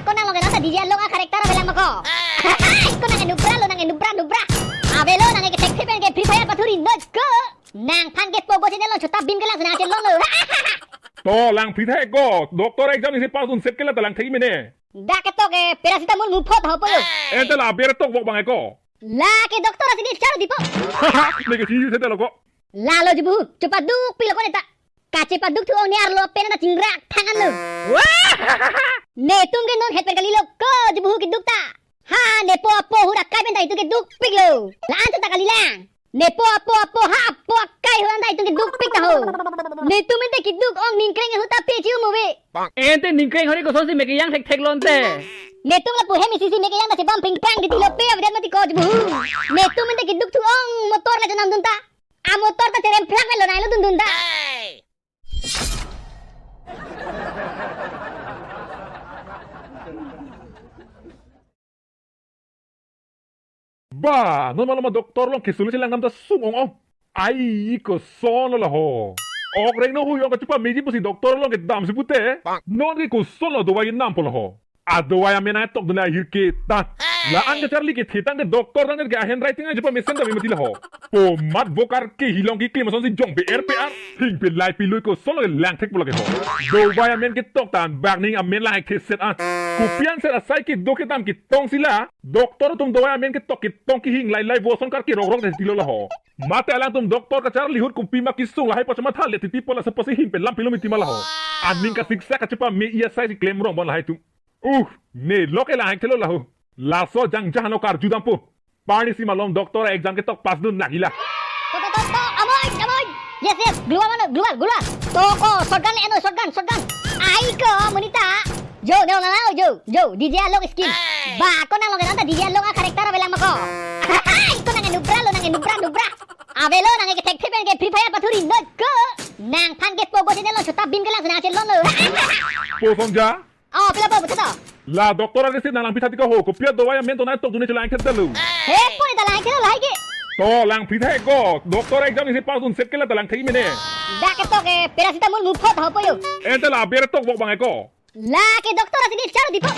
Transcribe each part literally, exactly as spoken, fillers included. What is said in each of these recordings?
Konat along ke nang ta D J along a-character avelang ma ko. Ko nang enubra lo, nang enubra, nubra. Avelo nang ke thek thek pen ke Free Fire pathuri noi ko. Nangphan ke Pogo channel along Chota Bheem kelang si nang chelong lo. To lang phri thek ko. Doctor exam isi pass dunset ke la ta lang thek mene. Dak ketok ke paracetamol muphot ho pulo. Ente la aber tok bok bang ko. La ke doctor asi ni charo dipo. Neke si se lo ko. Lalo jubu, chepadukpiklo ko neta. Kachepaduk thu ong ne arlo pen ta chingrak thangan lo. Netum ke non het pen kalilo ko jubu keduk ta. Ha, nepo apo hura kai pen ta itum kedukpiklo. La-an ta kalilang. Nepo apo apo ha apo akai hura ta itum kedukpik ta ho. Netum ente keduk ong ningkreng ahut ta pe chiu mo ve. Ente ningkreng hori kosonsi me kejang thekthek lo ente. Netum lapu hem isi si me kejang ta chebam pingpang di tilo pe avedet mati ko jubu. Netum ente keduk thu ong motor le chenam dun ta. A motor ta cherem phlak velo nai lo dundun ta. Ba, non maloma doctor along keso le chelang nam ta sung ong ong. Ai, koson lo la ho. Ok reng no hu yong kachepameji pusi doctor along kedam si pute. Non ke koson lo dawai nampo la ho. A dawai amen ai tok dun ahir ke ta. La-an kacharli kethe tang ke doctor tang ke a handwriting ai chepamesen ta me mati la ho. Po mat vokar ke hilong keklem asonsi jong pe er pe ar. Hing pe lai pe lui koson lo ke lang thek pu la ke ho. Dawai amen ketok tan bak ning amen la hek the set an. Kopi an set asai kedo kedam ketong si la. Doctor atum dawai amen ketok ketong kehing lai lai voson kar kerok rok de tilo la ho. Mate alangtum doctor kacharli ahut kopi ma kesung lahai pachamatha le titi pola seposi hing pe lam pilo miti ma la ho. Aning kasiksak kachepame iya sai si klem rong bon lahai tum. Uh, ne lo ke la hek thelo la ho. Laso jangja hano karju dampo. Parni si malom doctor exam ketok pass dun lagi la. To, to, to, to, amoy, amoy. Yes, yes, glua mano, glua, glua. To ko, shotgun le, ano, shotgun, shotgun. Ai ko, monita. Jo, no, no, no, jo, jo, D J along skin. Ba, ko nang along ke nang ta D J along a-character avelang ma ko. Ai, ko nang enubra lo, nang enubra, nubra. Avelo nang ke thek thek pen ke Free Fire pathuri noi ko. Nangphan ke Pogo channel along Chota Bheem kelang si nang chelong lo. Po Songja. Oh, pila po, betul to? La doctor ake si nang lang pitha ti ko ho, kopi a dawai amen to nai tok dun ne chelang thek dalo. He, po ne ta lang thek lahai ke. To lang pitha ko, doctor exam isi pass dunset ke la ta lang thek mene. Dak ketok ke paracetamol muphot ho po yo. Ente la aber tok bok bang ko. La ke doctor asi ni charo dipo.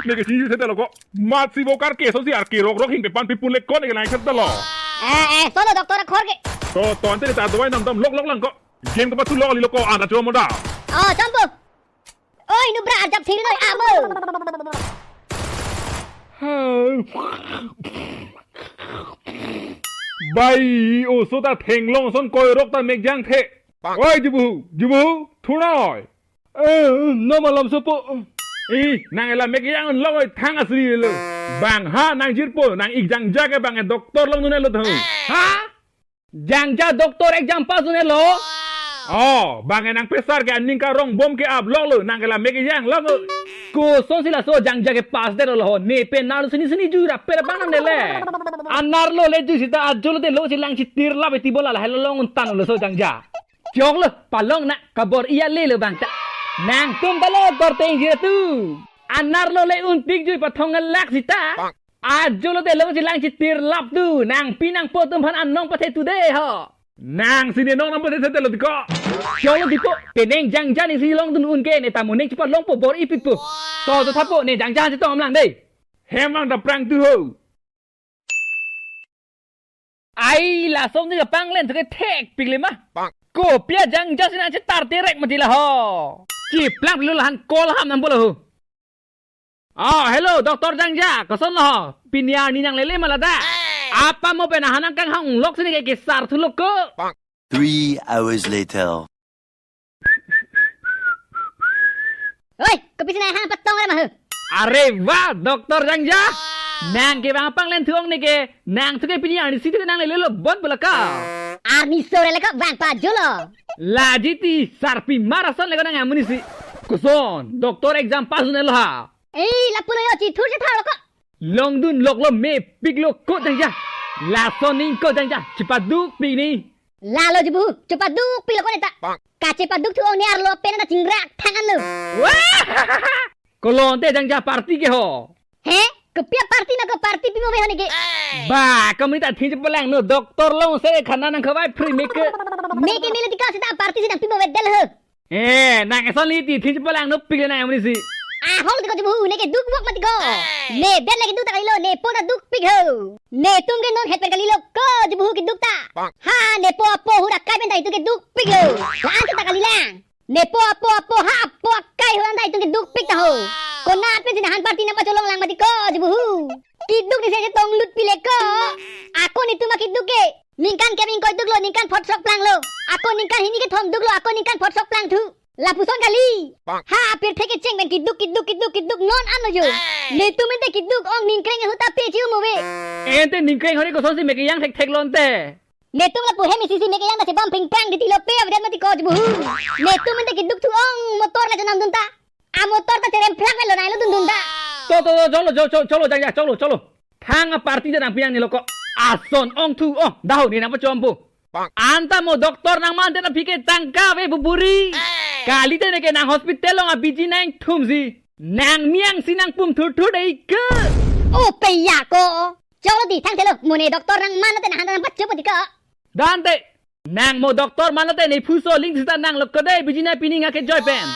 Neke si se lo ko. Mat si vokar keso si ar kerok rok hing pe pan pipun le ko neke lang thek dalo. Eh, eh, solo doctor khor ke. To, to ante ta dawai nam dam lok lok lang ko. Game kepathu lok ali lo ko, anta chua mo da. Oh, champo. Oi, nubra arjap thiri noi amo. Bai, oso ta thenglong ason koirok ta mekjang the. Oi, jubu, jubu, thunoi. Eh, no malom sopo. Ih, nang ela mekjang lo oi thang asli lo. Bang ha nang jirpo, nang ik jangja ke bang e doctor longdun lo tho. Ha? Jangja doctor exam pass dun lo. Oh, bang e nang pesar ke aning karong bom ke ap lok lo, nang ke la mekjang lok lo. Kosonsi laso jangja ke pass det lo ho, ne pe nar sini sini jura per bang nang dele. Anar lo le ju sita ajo lote lo chelang chitir la beti bola la helo long untan lo so jangja. Chok lo, palong na kabor iya le lo bang ta. Nangtum ta lo korte ingjir atum. Anar lo le untik jui pathong lak sita. Ajo lote lo chelang chitir lap tu, nangpi nangpo atum aphan anong pathe tu de ho. Nang sini nong nang pathe te lo ti ko. Chok lo dipo, penang jangja ne si longdun un ke ne ta mo ne chepa longpo bor-ipik po. To to thapo ne jangja chetong amlang de. Hem ang ta prang tu ho. Ai, laso ne panglen thu ke thekpik le ma. Kopi a jangja si nang chetar terek mati la ho. Chiplang lo lahan call ham nang bola ho. Oh, hello, Doctor Jangja, koson lo ho? Pini arni nang lele ma la da? Apa mo pen ahan nang kanghang lok sini ke kesar thu lo ko? Three hours later. Oi, kopi si nang hang patong ra ma ho? Are wah, Doctor Jangja. Nang ke bang panglen thu ong ne ke, nang thu ke pini arni si thu ke nang lele lo bon bola ka. Arni so re le ko bang pa julo. Laji ti sarpi marason le ko nang amonit si. Koson, doctor exam pass dun lo ha? Eh, lapu lo yo chithur chithar lo ko. Longdun lok lo mepik lo ko Jangja. Lason ning ko Jangja, chepadukpik ni. Lalo jubu, chepadukpik lo ko ne ta. Kachepaduk thu ong ne arlo pen ta chingrak thangan lo. Wah! Kolon te Jangja party ke ho. He? Kopi a party na ko party pimo ve ho ne ke? Ba, kami ta thin chepalang no doctor long se khana nang khawai free make. Make mele ti ka sita party si nang pimo ve del ho. Eh, nang eson li ti thin chepalang no pik le nang amonit si. Ahok ti ko Jubuhu, ne keduk vok mati ko. Ne det le keduk ta kalilo, nepo ta dukpik ho. Netum ke non het pen kalilo ko Jubuhu keduk ta. Ha, nepo apo hur akai pen ta itum kedukpik ho. La-an ta kalilang. Nepo apo apo ha apo akai hur an ta itum kedukpik ta ho. Konat pensi nanghan party nangpacholong lang mati ko Jubuhu. Keduk ni se tong lut pile ko. Ako netum akeduk ke ningkan kep ingkoi duklo, ningkan phot sok planglo. Ako ningkan hini kethom duklo, ako ningkan phot sok plang thu. Lapuson kali. Ha, pirthe kecheng pen keduk, keduk, keduk, keduk non ano jo. Netum ente keduk ong ningkreng ahut ta pe chiu mo ve. Ente ningkreng hori kosonsi mek keyang thekthek lo ente. Netum lapu hem isi si mek keyang ta chebam pringprang di tilo pe avedet mati ko Jubuhu. Netum ente keduk thu ong motor le chonam dun ta. A motor ta cherem phlak lo nai lo dun dun ta. Cho, cho, cho, cholo, cho, cho, cholo, jang, jang, cholo, cholo. Thang aparty ta nangpi nangne lo ko. Ason ong thu ong, daho ne nangpachompo. Anta mo doctor nangman te nangpi ke tangka ave buburi. Kalite neke nang hospital along abiji nangthum si. Nang miang si nangpum thurthur dei ke. O peya ko. Cholo di thangthelo, mo ne doctor nangman te nanghan nangpachopo di ko. Dante, nang mo doctor man te ne phuso ling sita nang lo ko dei biji nangpi nangke joi pen.